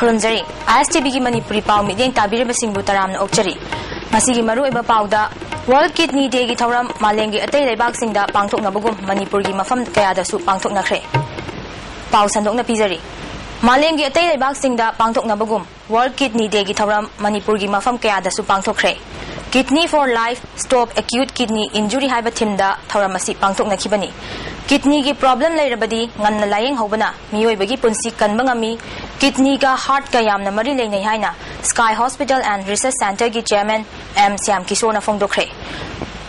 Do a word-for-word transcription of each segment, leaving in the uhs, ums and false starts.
ꯈꯨꯔꯨꯝꯖꯔꯤ꯫ ꯑꯥꯏ ꯑꯦꯁ T ꯚꯤꯒꯤ ꯃꯅꯤꯄꯨꯔꯤ ꯄꯥꯎ ꯃꯤꯠꯌꯦꯡ ꯇꯥꯕꯤꯔꯤꯕꯁꯤꯡꯕꯨ ꯇꯔꯥꯝꯅ ꯑꯣꯛꯆꯔꯤ꯫ ꯉꯁꯤꯒꯤ ꯃꯔꯨꯑꯣꯏꯕ ꯄꯥꯎꯗ, World Kidney Dayꯒꯤ ꯊꯧꯔꯝ ꯃꯥꯂꯦꯝꯒꯤ ꯑꯇꯩ ꯂꯩꯕꯥꯛꯁꯤꯡꯗ ꯄꯥꯡꯊꯣꯛꯅꯕꯒꯨꯝ ꯃꯅꯤꯄꯨꯔꯒꯤ ꯃꯐꯝ ꯀꯌꯥꯗꯁꯨ ꯄꯥꯡꯊꯣꯛꯅꯈ꯭ꯔꯦ꯫ ꯄꯥꯎ ꯁꯟꯗꯣꯛꯅ ꯄꯤꯖꯔꯤ꯫ ꯃꯥꯂꯦꯝꯒꯤ ꯑꯇꯩ ꯂꯩꯕꯥꯛꯁꯤꯡꯗ ꯄꯥꯡꯊꯣꯛꯅꯕꯒꯨꯝ World Kidney Dayꯒꯤ ꯊꯧꯔꯝ ꯃꯅꯤꯄꯨꯔꯒꯤ ꯃꯐꯝ ꯀꯌꯥꯗꯁꯨ ꯄꯥꯡꯊꯣꯛꯈ꯭ꯔꯦ꯫ Kidney for Life, Stop Acute Kidney Injury ꯍꯥꯏꯕ themeꯗ ꯊꯧꯔꯝ ꯑꯁꯤ ꯄꯥꯡꯊꯣꯛꯅꯈꯤꯕꯅꯤ꯫ Kidneyꯒꯤ problem ꯂꯩꯔꯕꯗꯤ ꯉꯟꯅ ꯂꯥꯌꯦꯡꯍꯧꯕꯅ ꯃꯤꯑꯣꯏꯕꯒꯤ ꯄꯨꯟꯁꯤ ꯀꯟꯕ ꯉꯝꯃꯤ꯫ Kidneyꯒ heartꯀ ꯌꯥꯝꯅ ꯃꯔꯤ ꯂꯩꯅꯩ ꯍꯥꯏꯅ Sky Hospital and Research Centreꯒꯤ chairman ꯑꯦꯝ ꯁ꯭ꯌꯥꯝ ꯀꯤꯁꯣꯔꯅ ꯐꯣꯡꯗꯣꯛꯈ꯭ꯔꯦ꯫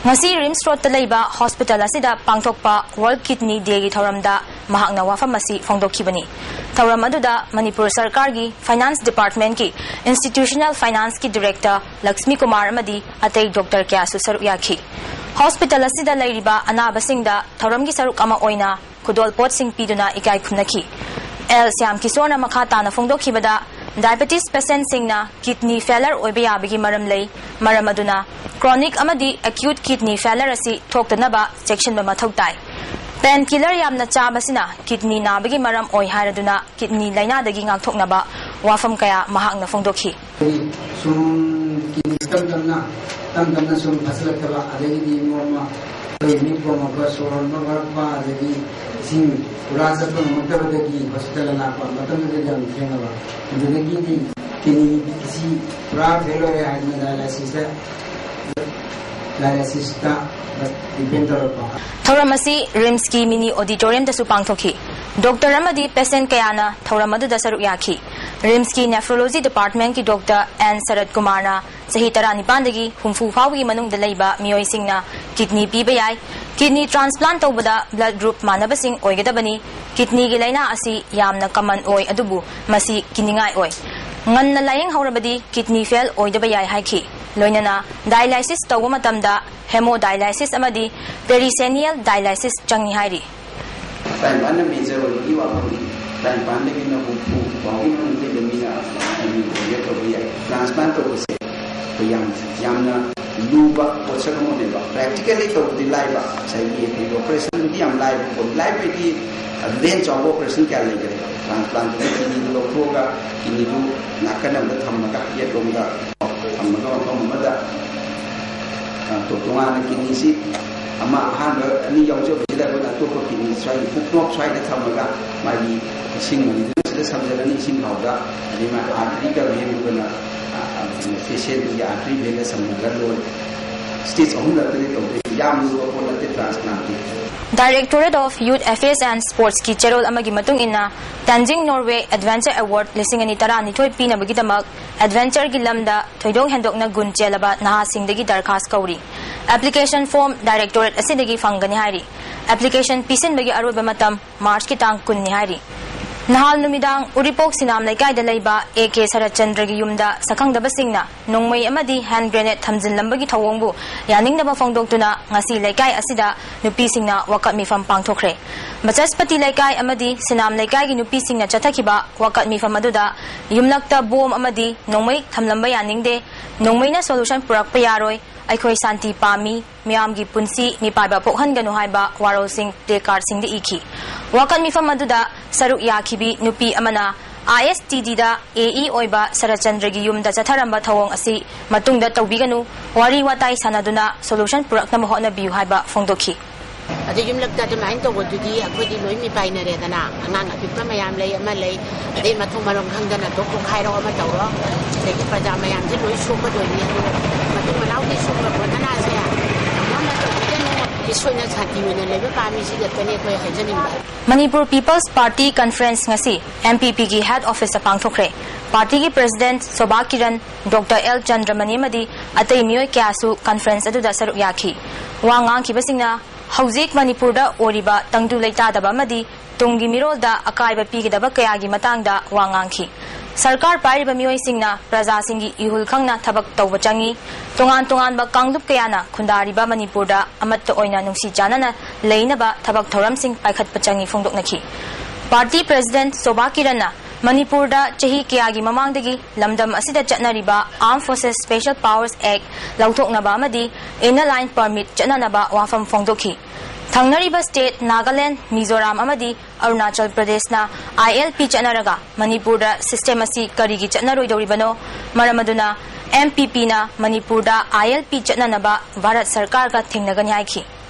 ꯉꯁꯤ ꯔꯤꯝꯁ ꯔꯣꯗꯇ ꯂꯩꯕ hospital ꯑꯁꯤꯗ ꯄꯥꯡꯊꯣꯛꯄ World Kidney Dayꯒꯤ ꯊꯧꯔꯝꯗ ꯃꯍꯥꯛꯅ ꯋꯥꯐꯝ ꯑꯁꯤ ꯐꯣꯡꯗꯣꯛꯈꯤꯕꯅꯤ꯫ ꯊꯧꯔꯝ ꯑꯗꯨꯗ ꯃꯅꯤꯄꯨꯔ ꯁꯔꯀꯥꯔꯒꯤ Finance Departmentꯀꯤ Institutional Financeꯀꯤ director Lakshmi Kumar ꯑꯃꯗꯤ ꯑꯇꯩ doctor ꯀꯌꯥꯁꯨ ꯁꯔꯨꯛ ꯌꯥꯈꯤ꯫ Hospital ꯑꯁꯤꯗ ꯂꯩꯔꯤꯕ ꯑꯅꯥꯕꯁꯤꯡꯗ ꯊꯧꯔꯝꯒꯤ ꯁꯔꯨꯛ ꯑꯃ ꯑꯣꯏꯅ ꯈꯨꯗꯣꯜꯄꯣꯠꯁꯤꯡ ꯄꯤꯗꯨꯅ ꯏꯀꯥꯏ ꯈꯨꯝꯅꯈꯤ꯫ ꯑꯦꯜ ꯁ꯭ꯌꯥꯝ ꯀꯤꯁꯣꯔꯅ ꯃꯈꯥ ꯇꯥꯅ ꯐꯣꯡꯗꯣꯛꯈꯤꯕꯗ, diabetes patientꯁꯤꯡꯅ kidney failure ꯑꯣꯏꯕ ꯌꯥꯕꯒꯤ ꯃꯔꯝ ꯂꯩ, ꯃꯔꯝ ꯑꯗꯨꯅ chronic ꯑꯃꯗꯤ acute kidney failure ꯑꯁꯤ ꯊꯣꯛꯇꯅꯕ ꯆꯦꯛꯁꯤꯟꯕ ꯃꯊꯧ ꯇꯥꯏ꯫ Painkiller ꯌꯥꯝꯅ ꯆꯥꯕꯁꯤꯅ kidney ꯅꯥꯕꯒꯤ ꯃꯔꯝ ꯑꯣꯏ ꯍꯥꯏꯔꯗꯨꯅ kidney ꯂꯥꯏꯅꯥꯗꯒꯤ ꯉꯥꯛꯊꯣꯛꯅꯕ ꯋꯥꯐꯝ ꯀꯌꯥ ꯃꯍꯥꯛꯅ ꯐꯣꯡꯗꯣꯛꯈꯤ꯫ ꯑꯩꯈꯣꯏ ꯁꯨꯝ kidney ꯇꯞ ꯇꯞꯅ, ꯇꯞ ꯇꯞꯅ ꯁꯨꯝ ꯐꯠꯁꯤꯜꯂꯛꯇꯕ, ꯑꯗꯒꯤꯗꯤ ꯅꯣꯡꯃ ꯑꯩꯈꯣꯏ ꯃꯤꯠ ꯄꯣꯝꯃꯛꯄ, ꯁꯣꯔ ꯍꯣꯟꯕ ꯋꯥꯔꯛꯄ, ꯑꯗꯒꯤ ꯏꯁꯤꯡ ꯄꯨꯔꯥ ꯆꯠꯄ ꯉꯝꯃꯛꯇꯕꯗꯒꯤ hospital ꯂꯥꯛꯄ ꯃꯇꯝꯗꯨꯗ ꯌꯥꯝ ꯊꯦꯡꯅꯕ꯫ ꯑꯗꯨꯗꯒꯤꯗꯤ kidney ꯑꯁꯤ ꯄꯨꯔꯥ fail ꯑꯣꯏꯔꯦ ꯍꯥꯏꯗꯅ dialysis dialysisꯇ depend ꯇꯧꯔꯛꯄ꯫ ꯊꯧꯔꯝ ꯑꯁꯤ RIMSꯀꯤ mini auditoriumꯗꯁꯨ ꯄꯥꯡꯊꯣꯛꯈꯤ꯫ Doctor ꯑꯃꯗꯤ patient ꯀꯌꯥꯅ ꯊꯧꯔꯝ ꯑꯗꯨꯗ ꯁꯔꯨꯛ ꯌꯥꯈꯤ꯫ RIMSꯀꯤ Nephrology Departmentꯀꯤ Doctor ꯑꯦꯟ ꯁꯔꯠ ꯀꯨꯃꯥꯔꯅ ꯆꯍꯤ ꯇꯔꯥꯅꯤꯄꯥꯟꯗꯒꯤ ꯍꯨꯝꯐꯨ ꯐꯥꯎꯕꯒꯤ ꯃꯅꯨꯡꯗ ꯂꯩꯕ ꯃꯤꯑꯣꯏꯁꯤꯡꯅ kidney ꯄꯤꯕ ꯌꯥꯏ꯫ Kidney transplant ꯇꯧꯕꯗ blood group ꯃꯥꯟꯅꯕꯁꯤꯡ ꯑꯣꯏꯒꯗꯕꯅꯤ꯫ Kidneyꯒꯤ ꯂꯥꯏꯅꯥ ꯑꯁꯤ ꯌꯥꯝꯅ common ꯑꯣꯏ, ꯑꯗꯨꯕꯨ ꯃꯁꯤ ꯀꯤꯅꯤꯡꯉꯥꯏ ꯑꯣꯏ꯫ ꯉꯟꯅ ꯂꯥꯌꯦꯡꯍꯧꯔꯕꯗꯤ kidney fail ꯑꯣꯏꯗꯕ ꯌꯥꯏ ꯍꯥꯏꯈꯤ꯫ ꯂꯣꯏꯅꯅ dialysis ꯇꯧꯕ ꯃꯇꯝꯗ hemodialysis ꯑꯃꯗꯤ peritoneal dialysis ꯆꯪꯏ ꯍꯥꯏꯔꯤ꯫ ꯇꯔꯥꯅꯤꯄꯥꯟꯅ major ꯑꯣꯏꯕꯒꯤ ꯋꯥꯐꯝꯅꯤ꯫ ꯇꯔꯥꯅꯤꯄꯥꯟꯗꯒꯤꯅ ꯍꯨꯝꯐꯨ ꯐꯥꯎꯒꯤ ꯃꯅꯨꯡꯗ ꯃꯤꯅ ꯑꯅꯤ ꯑꯣꯏꯒꯦ ꯇꯧꯕ ꯌꯥꯏ꯫ Transplant ꯇꯧꯕꯁꯦ ꯑꯩꯈꯣꯏ ꯌꯥꯝ, ꯌꯥꯝꯅ ꯂꯨꯕ ꯄꯣꯠꯁꯛ ꯑꯃꯅꯦꯕ꯫ Practically ꯇꯧꯕꯗꯤ ꯂꯥꯏꯕ, ꯉꯁꯥꯏꯒꯤ ꯑꯩꯈꯣꯏꯒꯤ operationꯗꯤ ꯌꯥꯝ ꯂꯥꯏꯕꯀꯣ꯫ ꯂꯥꯏꯕꯒꯤ ꯑꯗꯨꯗꯩ ꯍꯦꯟꯅ ꯆꯥꯎꯕ ꯑꯣꯄꯔꯦꯁꯟ ꯀꯌꯥ ꯂꯩꯈ꯭ꯔꯦ꯫ ꯇ꯭ꯔꯥꯟꯁꯄ꯭ꯂꯥꯟꯇꯦꯁꯟ, ꯀꯤꯗꯅꯤꯗꯨ ꯂꯧꯊꯣꯛꯑꯒ ꯀꯤꯗꯅꯤꯗꯨ ꯅꯥꯀꯟ ꯑꯃꯗ ꯊꯝꯃꯒ, ꯌꯦꯠꯂꯣꯝꯗ ꯊꯝꯃꯒ, ꯃꯐꯝ ꯑꯃꯗ, ꯑ, ꯇꯣ-, ꯇꯣꯉꯥꯟꯅ ꯀꯤꯗꯅꯤꯁꯤ ꯑꯃ ꯑꯍꯥꯟꯕ ꯑꯅꯤ ꯌꯥꯎꯖꯕꯁꯤꯗ ꯑꯩꯈꯣꯏꯅ ꯑꯇꯣꯞꯄ ꯀꯤꯗꯅꯤ ꯁ꯭ꯋꯥꯏꯒꯤ ꯄꯨꯛꯅꯣꯛ ꯁ꯭ꯋꯥꯏꯗ ꯊꯝꯃꯒ ꯃꯥꯒꯤ ꯏꯁꯤꯡ ꯃꯅꯤꯗꯨꯅ ꯁꯤꯗ ꯁꯝꯖꯜꯂꯅꯤ, ꯏꯁꯤꯡ ꯈꯥꯎꯗ꯫ ꯑꯗꯩ ꯃꯥ ꯑꯥꯔꯇꯔꯤꯒ ꯚꯦꯟꯗꯨꯒꯅ, ꯑ, ꯑ, ꯄꯦꯁꯦꯟꯗꯨꯒꯤ ꯑꯥꯔꯇꯔꯤ ꯚꯦꯟꯗ ꯁꯝꯅꯔꯒ ꯂꯣꯏꯔꯦ꯫ ꯁ꯭ꯇꯦꯖ ꯑꯍꯨꯝꯂꯛꯇꯗꯤ ꯇꯧꯗꯣꯏꯅꯤ꯫ ꯌꯥꯝ ꯂꯨꯕ ꯄꯣꯠ ꯅꯠꯇꯦ ꯇ꯭ꯔꯥꯟꯁꯄ꯭ꯂꯥꯟꯇꯤ꯫ Directorate of Youth Affairs and Sportsꯀꯤ ꯆꯦꯔꯣꯜ ꯑꯃꯒꯤ ꯃꯇꯨꯡ ꯏꯟꯅ, ꯇꯦꯟꯖꯤꯡ ꯅꯣꯔꯋꯦ Adventure Award ꯂꯤꯁꯤꯡ ꯑꯅꯤ ꯇꯔꯥꯅꯤꯊꯣꯏ ꯄꯤꯅꯕꯒꯤꯗꯃꯛ adventureꯒꯤ ꯂꯝꯗ ꯊꯣꯏꯗꯣꯛ ꯍꯦꯟꯗꯣꯛꯅ ꯒꯨꯟ ꯆꯦꯜꯂꯕ ꯅꯍꯥꯁꯤꯡꯗꯒꯤ ꯗꯔꯈꯥꯁ ꯀꯧꯔꯤ꯫ Application form directorate ꯑꯁꯤꯗꯒꯤ ꯐꯪꯒꯅꯤ ꯍꯥꯏꯔꯤ꯫ Application ꯄꯤꯁꯤꯟꯕꯒꯤ ꯑꯔꯣꯏꯕ ꯃꯇꯝ ꯃꯥꯔꯆꯀꯤ ꯇꯥꯡ ꯀꯨꯟꯅꯤ ꯍꯥꯏꯔꯤ꯫ ꯅꯍꯥꯜ ꯅꯨꯃꯤꯗꯥꯡ ꯎꯔꯤꯄꯣꯛ ꯁꯤꯅꯥꯝ ꯂꯩꯀꯥꯏꯗ ꯂꯩꯕ ꯑꯦ ꯀꯦ ꯁꯔꯠꯆꯟꯗ꯭ꯔꯒꯤ ꯌꯨꯝꯗ ꯁꯛꯈꯪꯗꯕꯁꯤꯡꯅ ꯅꯣꯡꯃꯩ ꯑꯃꯗꯤ ꯍꯦꯟ ꯒ꯭ꯔꯦꯅꯦꯗ ꯊꯝꯖꯤꯜꯂꯝꯕꯒꯤ ꯊꯧꯑꯣꯡꯕꯨ ꯌꯥꯅꯤꯡꯗꯕ ꯐꯣꯡꯗꯣꯛꯇꯨꯅ ꯉꯁꯤ ꯂꯩꯀꯥꯏ ꯑꯁꯤꯗ ꯅꯨꯄꯤꯁꯤꯡꯅ ꯋꯥꯀꯠ ꯃꯤꯐꯝ ꯄꯥꯡꯊꯣꯛꯈ꯭ꯔꯦ꯫ ꯕꯆꯁꯄꯇꯤ ꯂꯩꯀꯥꯏ ꯑꯃꯗꯤ ꯁꯤꯅꯥꯝ ꯂꯩꯀꯥꯏꯒꯤ ꯅꯨꯄꯤꯁꯤꯡꯅ ꯆꯠꯊꯈꯤꯕ ꯋꯥꯀꯠ ꯃꯤꯐꯝ ꯑꯗꯨꯗ ꯌꯨꯝꯂꯛꯇ ꯕꯣꯝ ꯑꯃꯗꯤ ꯅꯣꯡꯃꯩ ꯊꯝꯂꯝꯕ ꯌꯥꯅꯤꯡꯗꯦ, ꯅꯣꯡꯃꯩꯅ solution ꯄꯨꯔꯛꯄ ꯌꯥꯔꯣꯏ, ꯑꯩꯈꯣꯏ ꯁꯥꯟꯇꯤ ꯄꯥꯝꯃꯤ, ꯃꯤꯌꯥꯝꯒꯤ ꯄꯨꯟꯁꯤ ꯃꯤꯄꯥꯏꯕ ꯄꯣꯛꯍꯟꯒꯅꯨ ꯍꯥꯏꯕ ꯋꯥꯔꯣꯜꯁꯤꯡ placardꯁꯤꯡꯗ ꯏꯈꯤ꯫ ꯋꯥꯀꯠ ꯃꯤꯐꯝ ꯑꯗꯨꯗ ꯁꯔꯨꯛ ꯌꯥꯈꯤꯕꯤ ꯅꯨꯄꯤ ꯑꯃꯅ ꯑꯥꯏ ꯑꯦꯁ ꯇꯤ ꯗꯤꯗ ꯑꯦ ꯏ ꯑꯣꯏꯕ ꯁꯔꯠꯆꯟꯗ꯭ꯔꯒꯤ ꯌꯨꯝꯗ ꯆꯠꯊꯔꯝꯕ ꯊꯧꯑꯣꯡ ꯑꯁꯤ ꯃꯇꯨꯡꯗ ꯇꯧꯕꯤꯒꯅꯨ, ꯋꯥꯔꯤ ꯋꯥꯇꯥꯏ ꯁꯥꯟꯅꯗꯨꯅ solution ꯄꯨꯔꯛꯅꯕ ꯍꯣꯠꯅꯕꯤꯌꯨ ꯍꯥꯏꯕ ꯐꯣꯡꯗꯣꯛꯈꯤ꯫ ꯑꯗꯨ ꯌꯨꯝꯂꯛꯇ ꯑꯗꯨꯃꯥꯏꯅ ꯇꯧꯕꯗꯨꯗꯤ ꯑꯩꯈꯣꯏꯗꯤ ꯂꯣꯏ ꯃꯤꯄꯥꯏꯅꯔꯦꯗꯅ꯫ ꯑꯉꯥꯡ ꯑꯄꯤꯛꯄ ꯃꯌꯥꯝ ꯂꯩ, ꯑꯃ ꯂꯩ, ꯑꯗꯩ ꯃꯊꯣꯡ ꯃꯔꯝ ꯈꯪꯗꯅ ꯇꯣꯛ ꯇꯣꯛꯈꯥꯏꯔꯣ ꯑꯃ ꯇꯧꯔꯣ, ꯑꯗꯒꯤ ꯄ꯭ꯔꯖꯥ ꯃꯌꯥꯝꯁꯦ ꯂꯣꯏ ꯁꯣꯛꯀꯗꯣꯏꯅꯤ꯫ ꯑꯗꯨ ꯃꯇꯨꯡ ꯃꯅꯥꯎꯗꯤ ꯁꯨꯝꯕ ꯉꯣꯟꯗꯅꯁꯦ ꯑꯃ ꯇꯧꯕꯤꯒꯅꯨ꯫ ꯏꯁꯣꯏꯅ ꯁꯥꯟꯇꯤ ꯑꯣꯏꯅ ꯂꯩꯕ ꯄꯥꯝꯃꯤ, ꯁꯤ ꯈꯛꯇꯅꯤ ꯑꯩꯈꯣꯏ ꯍꯥꯏꯖꯅꯤꯡꯕ꯫ Manipur People's Party Conference ꯉꯁꯤ M P Pꯒꯤ head officeꯇ ꯄꯥꯡꯊꯣꯛꯈ꯭ꯔꯦ꯫ ꯄꯥꯔꯇꯤꯒꯤ president Sobha Kiran, Doctor L ꯆꯟꯗ꯭ꯔꯃꯅꯤ ꯑꯃꯗꯤ ꯑꯇꯩ ꯃꯤꯑꯣꯏ ꯀꯌꯥꯁꯨ conference ꯑꯗꯨꯗ ꯁꯔꯨꯛ ꯌꯥꯈꯤ꯫ ꯋꯥ ꯉꯥꯡꯈꯤꯕꯁꯤꯡꯅ ꯍꯧꯖꯤꯛ ꯃꯅꯤꯄꯨꯔꯗ ꯑꯣꯏꯔꯤꯕ ꯇꯪꯗꯨ ꯂꯩꯇꯥꯗꯕ ꯑꯃꯗꯤ ꯇꯨꯡꯒꯤ ꯃꯤꯔꯣꯜꯗ ꯑꯀꯥꯏꯕ ꯄꯤꯒꯗꯕ ꯀꯌꯥꯒꯤ ꯃꯇꯥꯡꯗ ꯋꯥ ꯉꯥꯡꯈꯤ꯫ ꯁꯔꯀꯥꯔ ꯄꯥꯏꯔꯤꯕ ꯃꯤꯑꯣꯏꯁꯤꯡꯅ ꯄ꯭ꯔꯖꯥꯁꯤꯡꯒꯤ ꯏꯍꯨꯜ ꯈꯪꯅ ꯊꯕꯛ ꯇꯧꯕ ꯆꯪꯏ꯫ ꯇꯣꯉꯥꯟ ꯇꯣꯉꯥꯟꯕ ꯀꯥꯡꯂꯨꯞ ꯀꯌꯥꯅ ꯈꯨꯟꯗꯥꯔꯤꯕ ꯃꯅꯤꯄꯨꯔꯗ ꯑꯃꯠꯇ ꯑꯣꯏꯅ ꯅꯨꯡꯁꯤ ꯆꯥꯟꯅꯅ ꯂꯩꯅꯕ ꯊꯕꯛ ꯊꯧꯔꯝꯁꯤꯡ ꯄꯥꯏꯈꯠꯄ ꯆꯪꯏ ꯐꯣꯡꯗꯣꯛꯅꯈꯤ꯫ ꯄꯥꯔꯇꯤ president ꯁꯣꯚꯥ ꯀꯤꯔꯟꯅ ꯃꯅꯤꯄꯨꯔꯗ ꯆꯍꯤ ꯀꯌꯥꯒꯤ ꯃꯃꯥꯡꯗꯒꯤ ꯂꯝꯗꯝ ꯑꯁꯤꯗ ꯆꯠꯅꯔꯤꯕ Armed Forces Special Powers Act ꯂꯧꯊꯣꯛꯅꯕ ꯑꯃꯗꯤ Inner Line Permit ꯆꯠꯅꯅꯕ ꯋꯥꯐꯝ ꯐꯣꯡꯗꯣꯛꯈꯤ꯫ ꯊꯪꯅꯔꯤꯕ state ꯅꯥꯒꯥꯂꯦꯟ, ꯃꯤꯖꯣꯔꯥꯝ ꯑꯃꯗꯤ ꯑꯔꯨꯅꯥꯆꯜ ꯄ꯭ꯔꯗꯦꯁꯅ ILP ꯆꯠꯅꯔꯒ ꯃꯅꯤꯄꯨꯔꯗ system ꯑꯁꯤ ꯀꯔꯤꯒꯤ ꯆꯠꯅꯔꯣꯏꯗꯧꯔꯤꯕꯅꯣ? ꯃꯔꯝ ꯑꯗꯨꯅ MPPꯅ ꯃꯅꯤꯄꯨꯔꯗ ILP ꯆꯠꯅꯅꯕ ꯚꯥꯔꯠ ꯁꯔꯀꯥꯔꯒ ꯊꯦꯡꯅꯒꯅꯤ ꯍꯥꯏꯈꯤ꯫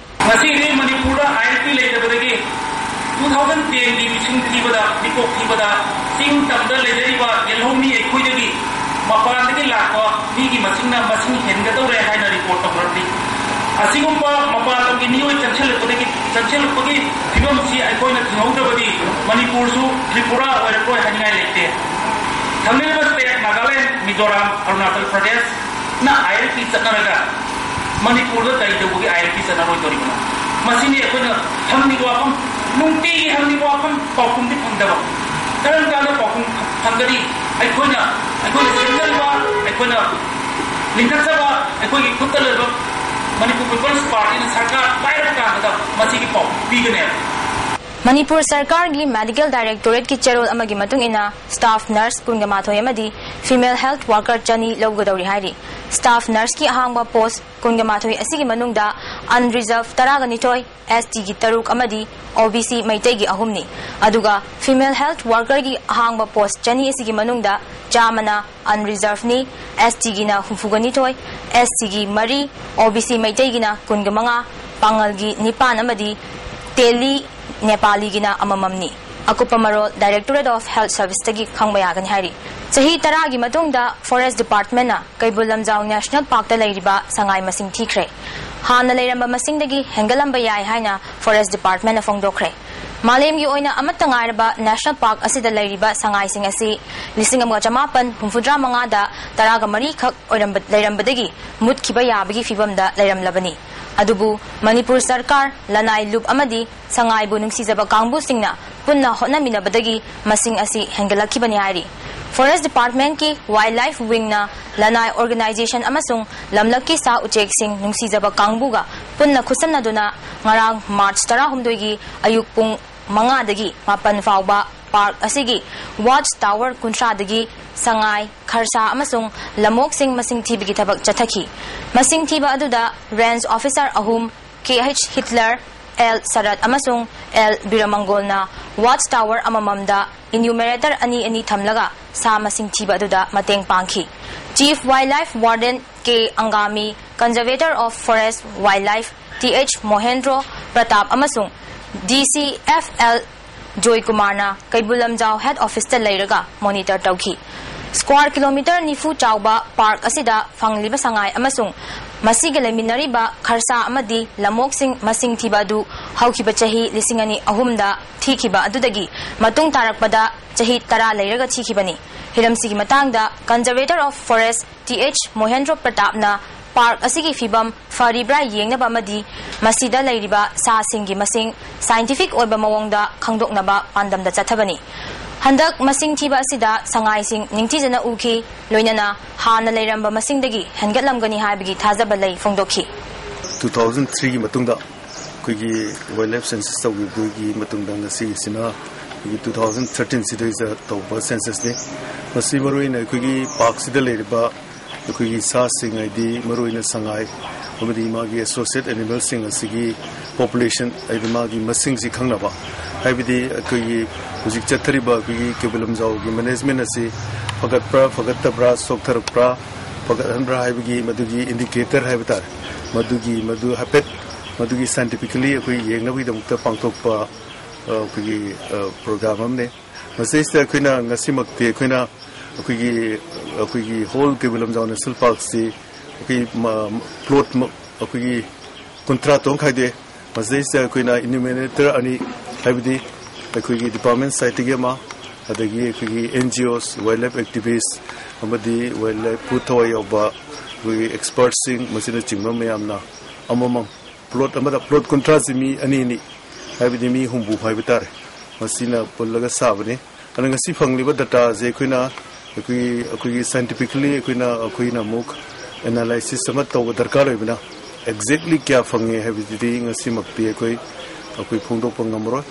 ꯉꯁꯤꯗꯤ ꯃꯅꯤꯄꯨꯔꯗ ILP ꯂꯩꯇꯕꯗꯒꯤ two thousand tenꯒꯤ ꯃꯤꯁꯤꯡ ꯊꯤꯕꯗ, ꯃꯤꯀꯣꯛ ꯊꯤꯕꯗ ꯆꯤꯡ ꯇꯝꯗ ꯂꯩꯖꯔꯤꯕ ꯌꯦꯜꯍꯧꯃꯤ ꯑꯩꯈꯣꯏꯗꯒꯤ ꯃꯄꯥꯟꯗꯒꯤ ꯂꯥꯛꯄ ꯃꯤꯒꯤ ꯃꯁꯤꯡꯅ ꯃꯁꯤꯡ ꯍꯦꯟꯒꯗꯧꯔꯦ ꯍꯥꯏꯅ report ꯇꯧꯅꯔꯛꯂꯤ꯫ ꯑꯁꯤꯒꯨꯝꯕ ꯃꯄꯥꯟ ꯂꯝꯒꯤ ꯃꯤꯑꯣꯏ ꯆꯪꯁꯤꯜꯂꯛꯄꯗꯒꯤ, ꯆꯪꯁꯤꯜꯂꯛꯄꯒꯤ ꯐꯤꯕꯝꯁꯤ ꯑꯩꯈꯣꯏꯅ ꯊꯤꯡꯍꯧꯗ꯭ꯔꯕꯗꯤ ꯃꯅꯤꯄꯨꯔꯁꯨ ꯇ꯭ꯔꯤꯄꯨꯔꯥ ꯑꯣꯏꯔꯛꯂꯣꯏ ꯍꯥꯏꯅꯤꯡꯉꯥꯏ ꯂꯩꯇꯦ꯫ ꯊꯪꯅꯔꯤꯕ state ꯅꯥꯒꯥꯂꯦꯟ, ꯃꯤꯖꯣꯔꯥꯝ, ꯑꯔꯨꯅꯥꯆꯜ ꯄ꯭ꯔꯗꯦꯁꯅ ILP ꯆꯠꯅꯔꯒ ꯃꯅꯤꯄꯨꯔꯗ ꯀꯔꯤ ꯇꯧꯕꯒꯤ ILP ꯆꯠꯅꯔꯣꯏꯗꯧꯔꯤꯕꯅꯣ? ꯃꯁꯤꯅꯤ ꯑꯩꯈꯣꯏꯅ ꯍꯪꯂꯤꯕ ꯋꯥꯐꯝ, ꯅꯨꯡꯇꯤꯒꯤ ꯍꯪꯂꯤꯕ ꯋꯥꯐꯝ, ꯄꯥꯎꯈꯨꯝꯗꯤ ꯐꯪꯗꯕ꯫ ꯀꯔꯝ ꯀꯥꯟꯗ ꯄꯥꯎꯈꯨꯝ ꯐꯪꯒꯅꯤ? ꯑꯩꯈꯣꯏꯅ, ꯑꯩꯈꯣꯏꯅ ꯁꯦꯝꯖꯔꯤꯕ, ꯑꯩꯈꯣꯏꯅ ꯂꯤꯡꯈꯠꯆꯕ ꯑꯩꯈꯣꯏꯒꯤ ꯈꯨꯠꯇ ꯂꯩꯕ ꯃꯅꯤꯄꯨꯔ People's Partyꯅ ꯁꯔꯀꯥꯔ ꯄꯥꯏꯔꯕ ꯀꯥꯟꯗ ꯃꯁꯤꯒꯤ ꯄꯥꯎꯈꯨꯝ ꯄꯤꯒꯅꯦꯕ꯫ ꯃꯅꯤꯄꯨꯔ ꯁꯔꯀꯥꯔꯒꯤ Medical Directorateꯀꯤ ꯆꯦꯔꯣꯜ ꯑꯃꯒꯤ ꯃꯇꯨꯡ ꯏꯟꯅ staff nurse ꯀꯨꯟꯒ ꯃꯥꯊꯣꯏ ꯑꯃꯗꯤ female health worker ꯆꯅꯤ ꯂꯧꯒꯗꯧꯔꯤ ꯍꯥꯏꯔꯤ꯫ Staff nurseꯀꯤ ꯑꯍꯥꯡꯕ post ꯀꯨꯟꯒ ꯃꯥꯊꯣꯏ ꯑꯁꯤꯒꯤ ꯃꯅꯨꯡꯗ unreserved ꯇꯔꯥꯒ ꯅꯤꯊꯣꯏ, STꯒꯤ ꯇꯔꯨꯛ ꯑꯃꯗꯤ OBC ꯃꯩꯇꯩꯒꯤ ꯑꯍꯨꯝꯅꯤ꯫ ꯑꯗꯨꯒ female health workerꯒꯤ ꯑꯍꯥꯡꯕ post ꯆꯅꯤ ꯑꯁꯤꯒꯤ ꯃꯅꯨꯡꯗ ꯆꯥꯝꯃꯅ unreservedꯅꯤ, STꯒꯤꯅ ꯍꯨꯝꯐꯨꯒ ꯅꯤꯊꯣꯏ, SCꯒꯤ ꯃꯔꯤ, OBC ꯃꯩꯇꯩꯒꯤꯅ ꯀꯨꯟꯒ ꯃꯉꯥ, ꯄꯥꯉꯜꯒꯤ ꯅꯤꯄꯥꯟ ꯑꯃꯗꯤ ꯇꯦꯂꯤ ꯅꯦꯄꯥꯂꯤꯒꯤꯅ ꯑꯃꯃꯝꯅꯤ꯫ ꯑꯀꯨꯞꯄ ꯃꯔꯣꯜ Directorate of Health Serviceꯇꯒꯤ ꯈꯪꯕ ꯌꯥꯒꯅꯤ ꯍꯥꯏꯔꯤ꯫ ꯆꯍꯤ ꯇꯔꯥꯒꯤ ꯃꯇꯨꯡꯗ Forest Departmentꯅ ꯀꯩꯕꯨꯜ ꯂꯝꯖꯥꯎ National Parkꯇ ꯂꯩꯔꯤꯕ ꯁꯉꯥꯏ ꯃꯁꯤꯡ ꯊꯤꯈ꯭ꯔꯦ꯫ ꯍꯥꯟꯅ ꯂꯩꯔꯝꯕ ꯃꯁꯤꯡꯗꯒꯤ ꯍꯦꯟꯒꯠꯂꯝꯕ ꯌꯥꯏ ꯍꯥꯏꯅ Forest Departmentꯅ ꯐꯣꯡꯗꯣꯛꯈ꯭ꯔꯦ꯫ ꯃꯥꯂꯦꯝꯒꯤ ꯑꯣꯏꯅ ꯑꯃꯠꯇ ꯉꯥꯏꯔꯕ National Park ꯑꯁꯤꯗ ꯂꯩꯔꯤꯕ ꯁꯉꯥꯏꯁꯤꯡ ꯑꯁꯤ ꯂꯤꯁꯤꯡ ꯑꯃꯒ ꯆꯃꯥꯄꯟ ꯍꯨꯝꯐꯨꯇꯔꯥ ꯃꯉꯥꯗ ꯇꯔꯥꯒ ꯃꯔꯤꯈꯛ ꯑꯣꯏꯔꯝꯕ, ꯂꯩꯔꯝꯕꯗꯒꯤ ꯃꯨꯠꯈꯤꯕ ꯌꯥꯕꯒꯤ ꯐꯤꯕꯝꯗ ꯂꯩꯔꯝꯂꯕꯅꯤ꯫ ꯑꯗꯨꯕꯨ ꯃꯅꯤꯄꯨꯔ ꯁꯔꯀꯥꯔ, ꯂꯅꯥꯏ ꯂꯨꯞ ꯑꯃꯗꯤ ꯁꯉꯥꯏꯕꯨ ꯅꯨꯡꯁꯤꯖꯕ ꯀꯥꯡꯕꯨꯁꯤꯡꯅ ꯄꯨꯟꯅ ꯍꯣꯠꯅꯃꯤꯟꯅꯕꯗꯒꯤ ꯃꯁꯤꯡ ꯑꯁꯤ ꯍꯦꯟꯒꯠꯂꯛꯈꯤꯕꯅꯤ ꯍꯥꯏꯔꯤ꯫ Forest Departmentꯀꯤ Wildlife Wingꯅ ꯂꯅꯥꯏ organization ꯑꯃꯁꯨꯡ ꯂꯝꯂꯛꯀꯤ ꯁꯥ ꯎꯆꯦꯛꯁꯤꯡ ꯅꯨꯡꯁꯤꯖꯕ ꯀꯥꯡꯕꯨꯒ ꯄꯨꯟꯅ ꯈꯨꯠꯁꯝꯅꯗꯨꯅ ꯉꯔꯥꯡ March ꯇꯔꯥꯍꯨꯝꯗꯣꯏꯒꯤ ꯑꯌꯨꯛ ꯄꯨꯡ ꯃꯉꯥꯗꯒꯤ ꯃꯥꯄꯟ ꯐꯥꯎꯕ park ꯑꯁꯤꯒꯤ watch tower ꯀꯨꯟꯊ꯭ꯔꯥꯗꯒꯤ ꯁꯉꯥꯏ, ꯈꯔꯁꯥ ꯑꯃꯁꯨꯡ ꯂꯝꯑꯣꯛꯁꯤꯡ ꯃꯁꯤꯡ ꯊꯤꯕꯒꯤ ꯊꯕꯛ ꯆꯠꯊꯈꯤ꯫ ꯃꯁꯤꯡ ꯊꯤꯕ ꯑꯗꯨꯗ range officer ꯑꯍꯨꯝ, KH Hitler, ꯑꯦꯜ ꯁꯔꯠ ꯑꯃꯁꯨꯡ ꯑꯦꯜ ꯕꯤꯔꯃꯪꯒꯣꯜꯅ ꯋꯥꯆ ꯇꯥꯋꯔ ꯑꯃꯃꯝꯗ ꯏꯅ꯭ꯌꯨꯃꯦꯔꯦꯇꯔ ꯑꯅꯤ ꯑꯅꯤ ꯊꯝꯂꯒ ꯁꯥ ꯃꯁꯤꯡ ꯊꯤꯕ ꯑꯗꯨꯗ ꯃꯇꯦꯡ ꯄꯥꯡꯈꯤ꯫ Chief wildlife warden K Angami, conservator of forest wildlife T H Mohendro Pratap ꯑꯃꯁꯨꯡ ꯗꯤ ꯁꯤ ꯑꯦꯐ ꯑꯦꯜ ꯖꯣꯏ ꯀꯨꯃꯥꯔꯅ ꯀꯩꯕꯨꯜ ꯂꯝꯖꯥꯎ ꯍꯦꯗ ꯑꯣꯐꯤꯁꯇ ꯂꯩꯔꯒ ꯃꯣꯅꯤꯇꯔ ꯇꯧꯈꯤ꯫ ꯁ꯭ꯀ꯭ꯋꯥꯔ ꯀꯤꯂꯣꯃꯤꯇꯔ ꯅꯤꯐꯨ ꯆꯥꯎꯕ ꯄꯥꯔꯛ ꯑꯁꯤꯗ ꯐꯪꯂꯤꯕ ꯁꯉꯥꯏ ꯑꯃꯁꯨꯡ ꯃꯁꯤꯒ ꯂꯩꯃꯤꯟꯅꯔꯤꯕ ꯈꯔꯁꯥ ꯑꯃꯗꯤ ꯂꯝꯑꯣꯛꯁꯤꯡ ꯃꯁꯤꯡ ꯊꯤꯕ ꯑꯗꯨ ꯍꯧꯈꯤꯕ ꯆꯍꯤ ꯂꯤꯁꯤꯡ ꯑꯅꯤ ꯑꯍꯨꯝꯗ ꯊꯤꯈꯤꯕ ꯑꯗꯨꯗꯒꯤ ꯃꯇꯨꯡ ꯇꯥꯔꯛꯄꯗ ꯆꯍꯤ ꯇꯔꯥ ꯂꯩꯔꯒ ꯊꯤꯈꯤꯕꯅꯤ꯫ ꯍꯤꯔꯝꯁꯤꯒꯤ ꯃꯇꯥꯡꯗ conservator of forest T H Mohendro ꯄ꯭ꯔꯇꯥꯞꯅ ꯄꯥꯔꯛ ꯑꯁꯤꯒꯤ ꯐꯤꯕꯝ ꯐꯔꯤꯕ꯭ꯔꯥ ꯌꯦꯡꯅꯕ ꯑꯃꯗꯤ ꯃꯁꯤꯗ ꯂꯩꯔꯤꯕ ꯁꯥꯁꯤꯡꯒꯤ ꯃꯁꯤꯡ ꯁꯥꯏꯟꯇꯤꯐꯤꯛ ꯑꯣꯏꯕ ꯃꯑꯣꯡꯗ ꯈꯪꯗꯣꯛꯅꯕ ꯄꯥꯟꯗꯝꯗ ꯆꯠꯊꯕꯅꯤ꯫ ꯍꯟꯗꯛ ꯃꯁꯤꯡ ꯊꯤꯕ ꯑꯁꯤꯗ ꯁꯉꯥꯏꯁꯤꯡ ꯅꯤꯡꯊꯤꯖꯅ ꯎꯈꯤ, ꯂꯣꯏꯅꯅ ꯍꯥꯟꯅ ꯂꯩꯔꯝꯕ ꯃꯁꯤꯡꯗꯒꯤ ꯍꯦꯟꯒꯠꯂꯝꯒꯅꯤ ꯍꯥꯏꯕꯒꯤ ꯊꯥꯖꯕ ꯂꯩ ꯐꯣꯡꯗꯣꯛꯈꯤ꯫ ꯇꯨ ꯊꯥꯎꯖꯟ ꯊ꯭ꯔꯤꯒꯤ ꯃꯇꯨꯡꯗ ꯑꯩꯈꯣꯏꯒꯤ ꯋꯥꯏꯜ ꯂꯥꯏꯐ ꯁꯦꯟꯁꯁ ꯇꯧꯈꯤꯕꯗꯨꯒꯤ ꯃꯇꯨꯡꯗ ꯉꯁꯤꯒꯤꯁꯤꯅ ꯑꯩꯈꯣꯏꯒꯤ ꯇꯨ ꯊꯥꯎꯖꯟ ꯊꯥꯔꯇꯤꯟꯁꯤꯗꯩꯗ ꯇꯧꯕ ꯁꯦꯟꯁꯁꯅꯤ꯫ ꯃꯁꯤ ꯃꯔꯨꯑꯣꯏꯅ ꯑꯩꯈꯣꯏꯒꯤ ꯄꯥꯔꯛꯁꯤꯗ ꯂꯩꯔꯤꯕ ꯑꯩꯈꯣꯏꯒꯤ ꯁꯥꯁꯤꯡ ꯍꯥꯏꯗꯤ ꯃꯔꯨꯑꯣꯏꯅ ꯁꯉꯥꯏ ꯑꯃꯗꯤ ꯃꯥꯒꯤ ꯑꯦꯁꯣꯁꯤꯌꯦꯠ ꯑꯦꯅꯤꯃꯦꯜꯁꯤꯡ ꯑꯁꯤꯒꯤ ꯄꯣꯄꯨꯂꯦꯁꯟ ꯍꯥꯏꯗꯤ ꯃꯥꯒꯤ ꯃꯁꯤꯡꯁꯤ ꯈꯪꯅꯕ, ꯍꯥꯏꯕꯗꯤ ꯑꯩꯈꯣꯏꯒꯤ ꯍꯧꯖꯤꯛ ꯆꯠꯊꯔꯤꯕ ꯑꯩꯈꯣꯏꯒꯤ ꯀꯩꯕꯨꯜ ꯂꯝꯖꯥꯎꯒꯤ ꯃꯦꯅꯦꯖꯃꯦꯟ ꯑꯁꯤ ꯐꯒꯠꯄ꯭ꯔꯥ ꯐꯒꯠꯇꯕ꯭ꯔꯥ ꯁꯣꯛꯊꯔꯛꯄ꯭ꯔꯥ ꯐꯒꯠꯍꯟꯕ꯭ꯔꯥ ꯍꯥꯏꯕꯒꯤ ꯃꯗꯨꯒꯤ ꯏꯟꯗꯤꯀꯦꯇꯔ ꯍꯥꯏꯕ ꯇꯥꯔꯦ, ꯃꯗꯨꯒꯤ ꯃꯗꯨ ꯍꯥꯏꯐꯦꯠ ꯃꯗꯨꯒꯤ ꯁꯥꯏꯟꯇꯤꯐꯤꯀꯦꯂꯤ ꯑꯩꯈꯣꯏ ꯌꯦꯡꯅꯕꯒꯤꯗꯃꯛꯇ ꯄꯥꯡꯊꯣꯛꯄ ꯑ, ꯑꯩꯈꯣꯏꯒꯤ ꯄ꯭ꯔꯣꯒ꯭ꯔꯥꯝ ꯑꯃꯅꯤ꯫ ꯃꯁꯤꯗꯩꯁꯤꯗ ꯑꯩꯈꯣꯏꯅ ꯉꯁꯤꯃꯛꯇꯤ ꯑꯩꯈꯣꯏꯅ ꯑꯩꯈꯣꯏꯒꯤ ꯑꯩꯈꯣꯏꯒꯤ ꯍꯣꯜ ꯀꯩꯕꯨꯜ ꯂꯝꯖꯥꯎ ꯅꯦꯁꯅꯦꯜ ꯄꯥꯔꯛꯁꯤ ꯑꯩꯈꯣꯏ ꯄ꯭ꯂꯣꯠ ꯑꯩꯈꯣꯏꯒꯤ ꯀꯨꯟꯊ꯭ꯔꯥ ꯇꯣꯡ ꯈꯥꯏꯗꯣꯛꯑꯦ꯫ ꯃꯁꯤꯗꯩꯁꯤꯗ ꯑꯩꯈꯣꯏꯅ ꯏꯅ꯭ꯌꯨꯃꯦꯔꯦꯇꯔ ꯑꯅꯤ, ꯍꯥꯏꯕꯗꯤ ꯑꯩꯈꯣꯏꯒꯤ ꯗꯤꯄꯥꯔꯠꯃꯦꯟ ꯁꯥꯏꯠꯇꯒꯤ ꯑꯃ, ꯑꯗꯒꯤ ꯑꯩꯈꯣꯏꯒꯤ ꯑꯦꯟ ꯖꯤ ꯑꯣꯁ, ꯋꯥꯏꯜ ꯂꯥꯏꯐ ꯑꯦꯛꯇꯤꯚꯤꯁ ꯑꯃꯗꯤ ꯋꯥꯏꯜ ꯂꯥꯏꯐꯄꯨ ꯊꯋꯥꯏ ꯌꯥꯎꯕ ꯑꯩꯈꯣꯏꯒꯤ ꯑꯦꯛꯁꯄꯔꯠꯁꯤꯡ, ꯃꯁꯤꯅꯆꯤꯡꯕ ꯃꯌꯥꯝꯅ ꯑꯃꯃꯝ ꯄ꯭ꯂꯣꯠ ꯑꯃꯗ, ꯄ꯭ꯂꯣꯠ ꯀꯨꯟꯊ꯭ꯔꯥꯁꯤ ꯃꯤ ꯑꯅꯤ ꯑꯅꯤ, ꯍꯥꯏꯕꯗꯤ ꯃꯤ ꯍꯨꯝꯐꯨ ꯍꯥꯏꯕ ꯇꯥꯔꯦ, ꯃꯁꯤꯅ ꯄꯨꯜꯂꯒ ꯁꯥꯕꯅꯤ꯫ ꯑꯗꯨꯅ ꯉꯁꯤ ꯐꯪꯂꯤꯕ ꯗꯇꯥꯁꯦ ꯑꯩꯈꯣꯏꯅ ꯑꯩꯈꯣꯏꯒꯤ ꯑꯩꯈꯣꯏꯒꯤ ꯁꯥꯏꯟꯇꯤꯐꯤꯀꯦꯂꯤ ꯑꯩꯈꯣꯏꯅ ꯑꯩꯈꯣꯏꯅ ꯑꯃꯨꯛ ꯑꯦꯅꯥꯂꯥꯏꯁꯤꯁ ꯑꯃ ꯇꯧꯕ ꯗꯔꯀꯥꯔ ꯑꯣꯏꯕꯅ, ꯑꯦꯛꯖꯦꯛꯂꯤ ꯀꯌꯥ ꯐꯪꯉꯦ ꯍꯥꯏꯕꯁꯤꯗꯤ ꯉꯁꯤꯃꯛꯇꯤ ꯑꯩꯈꯣꯏ ꯑꯩꯈꯣꯏ ꯐꯣꯡꯗꯣꯛꯄ ꯉꯝꯃꯔꯣꯏ꯫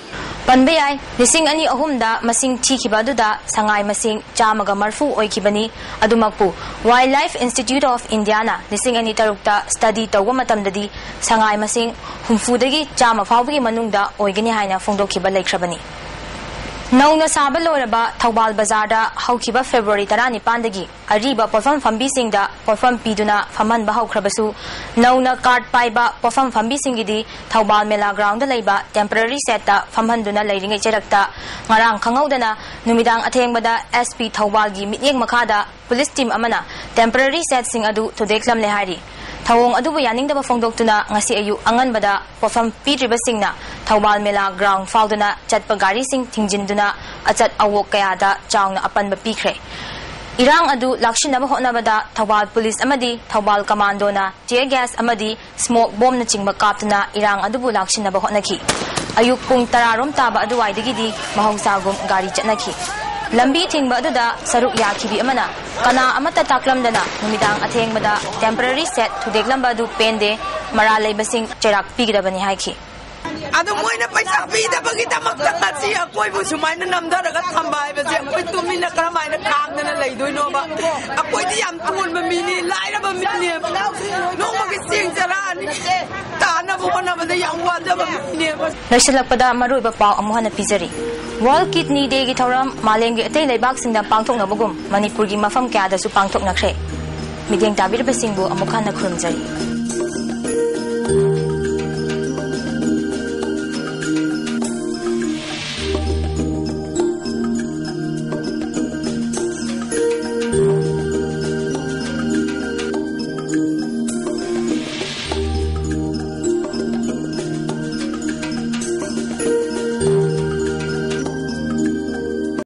ꯄꯟꯕ ꯌꯥꯏ, ꯂꯤꯁꯤꯡ ꯑꯅꯤ ꯑꯍꯨꯝꯗ ꯃꯁꯤꯡ ꯊꯤꯈꯤꯕ ꯑꯗꯨꯗ ꯁꯉꯥꯏ ꯃꯁꯤꯡ ꯆꯥꯝꯃꯒ ꯃꯔꯐꯨ ꯑꯣꯏꯈꯤꯕꯅꯤ꯫ ꯑꯗꯨꯃꯛꯄꯨ, Wildlife Institute of Indiaꯅ ꯂꯤꯁꯤꯡ ꯑꯅꯤ ꯇꯔꯨꯛꯇ study ꯇꯧꯕ ꯃꯇꯝꯗꯗꯤ ꯁꯉꯥꯏ ꯃꯁꯤꯡ ꯍꯨꯝꯐꯨꯗꯒꯤ ꯆꯥꯝꯃ ꯐꯥꯎꯕꯒꯤ ꯃꯅꯨꯡꯗ ꯑꯣꯏꯒꯅꯤ ꯍꯥꯏꯅ ꯐꯣꯡꯗꯣꯛꯈꯤꯕ ꯂꯩꯈ꯭ꯔꯕꯅꯤ꯫ ꯅꯧꯅ ꯁꯥꯕ ꯂꯣꯏꯔꯕ ꯊꯧꯕꯥꯜ ꯕꯖꯥꯔꯗ ꯍꯧꯈꯤꯕ February ꯇꯔꯥꯅꯤꯄꯥꯟꯗꯒꯤ ꯑꯔꯤꯕ ꯄꯣꯠꯐꯝ ꯐꯝꯕꯤꯁꯤꯡꯗ ꯄꯣꯠꯐꯝ ꯄꯤꯗꯨꯅ ꯐꯝꯍꯟꯕ ꯍꯧꯈ꯭ꯔꯕꯁꯨ, ꯅꯧꯅ card ꯄꯥꯏꯕ ꯄꯣꯠꯐꯝ ꯐꯝꯕꯤꯁꯤꯡꯒꯤꯗꯤ ꯊꯧꯕꯥꯜ ꯃꯦꯂꯥ groundꯗ ꯂꯩꯕ temporary shedꯇ ꯐꯝꯍꯟꯗꯨꯅ ꯂꯩꯔꯤꯉꯩ ꯆꯩꯔꯛꯇ ꯉꯔꯥꯡ ꯈꯪꯍꯧꯗꯅ ꯅꯨꯃꯤꯗꯥꯡ ꯑꯊꯦꯡꯕꯗ SP ꯊꯧꯕꯥꯜꯒꯤ ꯃꯤꯠꯌꯦꯡ ꯃꯈꯥꯗ police team ꯑꯃꯅ temporary shedꯁꯤꯡ ꯑꯗꯨ ꯊꯨꯗꯦꯛꯂꯝꯂꯦ ꯍꯥꯏꯔꯤ꯫ ꯊꯧꯑꯣꯡ ꯑꯗꯨꯕꯨ ꯌꯥꯅꯤꯡꯗꯕ ꯐꯣꯡꯗꯣꯛꯇꯨꯅ ꯉꯁꯤ ꯑꯌꯨꯛ ꯑꯉꯟꯕꯗ ꯄꯣꯠꯐꯝ ꯄꯤꯗ꯭ꯔꯤꯕꯁꯤꯡꯅ ꯊꯧꯕꯥꯜ ꯃꯦꯂꯥ ground ꯐꯥꯎꯗꯨꯅ ꯆꯠꯄ ꯒꯥꯔꯤꯁꯤꯡ ꯊꯤꯡꯖꯤꯟꯗꯨꯅ ꯑꯆꯠ ꯑꯋꯣꯛ ꯀꯌꯥꯗ ꯆꯥꯎꯅ ꯑꯄꯟꯕ ꯄꯤꯈ꯭ꯔꯦ꯫ ꯏꯔꯥꯡ ꯑꯗꯨ ꯂꯥꯛꯁꯤꯟꯅꯕ ꯍꯣꯠꯅꯕꯗ ꯊꯧꯕꯥꯜ police ꯑꯃꯗꯤ ꯊꯧꯕꯥꯜ commandoꯅ tear gas ꯑꯃꯗꯤ smoke bombꯅꯆꯤꯡꯕ ꯀꯥꯞꯇꯨꯅ ꯏꯔꯥꯡ ꯑꯗꯨꯕꯨ ꯂꯥꯛꯁꯤꯟꯅꯕ ꯍꯣꯠꯅꯈꯤ꯫ ꯑꯌꯨꯛ ꯄꯨꯡ ꯇꯔꯥ ꯔꯣꯝ ꯇꯥꯕ ꯑꯗꯨꯋꯥꯏꯗꯒꯤꯗꯤ ꯃꯍꯧꯁꯥꯒꯨꯝ ꯒꯥꯔꯤ ꯆꯠꯅꯈꯤ꯫ ꯂꯝꯕꯤ ꯊꯤꯡꯕ ꯑꯗꯨꯗ ꯁꯔꯨꯛ ꯌꯥꯈꯤꯕꯤ ꯑꯃꯅ ꯀꯅꯥ ꯑꯃꯠꯇ ꯇꯥꯛꯂꯝꯗꯅ ꯅꯨꯃꯤꯗꯥꯡ ꯑꯊꯦꯡꯕꯗ temporary shed ꯊꯨꯗꯦꯛꯂꯝꯕ ꯑꯗꯨ ꯄꯦꯟꯗꯦ, ꯃꯔꯥꯜ ꯂꯩꯕꯁꯤꯡ ꯆꯩꯔꯥꯛ ꯄꯤꯒꯗꯕꯅꯤ ꯍꯥꯏꯈꯤ꯫ ꯑꯗꯨ ꯃꯣꯏꯅ ꯄꯩꯁꯥ ꯄꯤꯗꯕꯒꯤꯗꯃꯛꯇ ꯉꯁꯤ ꯑꯩꯈꯣꯏꯕꯨ ꯁꯨꯃꯥꯏꯅ ꯅꯝꯊꯔꯒ ꯊꯝꯕ ꯍꯥꯏꯕꯁꯦ ꯑꯩꯈꯣꯏ ꯇꯨꯃꯤꯟꯅ ꯀꯔꯝ ꯍꯥꯏꯅ ꯈꯥꯡꯗꯅ ꯂꯩꯗꯣꯏꯅꯣꯕ? ꯑꯩꯈꯣꯏꯗꯤ ꯌꯥꯝ ꯇꯣꯟꯕ ꯃꯤꯅꯤ, ꯂꯥꯏꯔꯕ ꯃꯤꯅꯦꯕ꯫ ꯅꯣꯡꯃꯒꯤ ꯆꯦꯡ ꯆꯔꯥ ꯑꯅꯤ ꯇꯥꯅꯕ ꯍꯣꯠꯅꯕꯗ ꯌꯥꯝ ꯋꯥꯖꯕ ꯃꯤꯅꯦꯕ꯫ ꯂꯣꯏꯁꯤꯜꯂꯛꯄꯗ ꯃꯔꯨꯑꯣꯏꯕ ꯄꯥꯎ ꯑꯃꯨꯛ ꯍꯟꯅ ꯄꯤꯖꯔꯤ꯫ World Kidney Dayꯒꯤ ꯊꯧꯔꯝ ꯃꯥꯂꯦꯝꯒꯤ ꯑꯇꯩ ꯂꯩꯕꯥꯛꯁꯤꯡꯗ ꯄꯥꯡꯊꯣꯛꯅꯕꯒꯨꯝ ꯃꯅꯤꯄꯨꯔꯒꯤ ꯃꯐꯝ ꯀꯌꯥꯗꯁꯨ ꯄꯥꯡꯊꯣꯛꯅꯈ꯭ꯔꯦ꯫ ꯃꯤꯠꯌꯦꯡ ꯇꯥꯕꯤꯔꯤꯕꯁꯤꯡꯕꯨ ꯑꯃꯨꯛ ꯍꯟꯅ ꯈꯨꯔꯨꯝꯖꯔꯤ꯫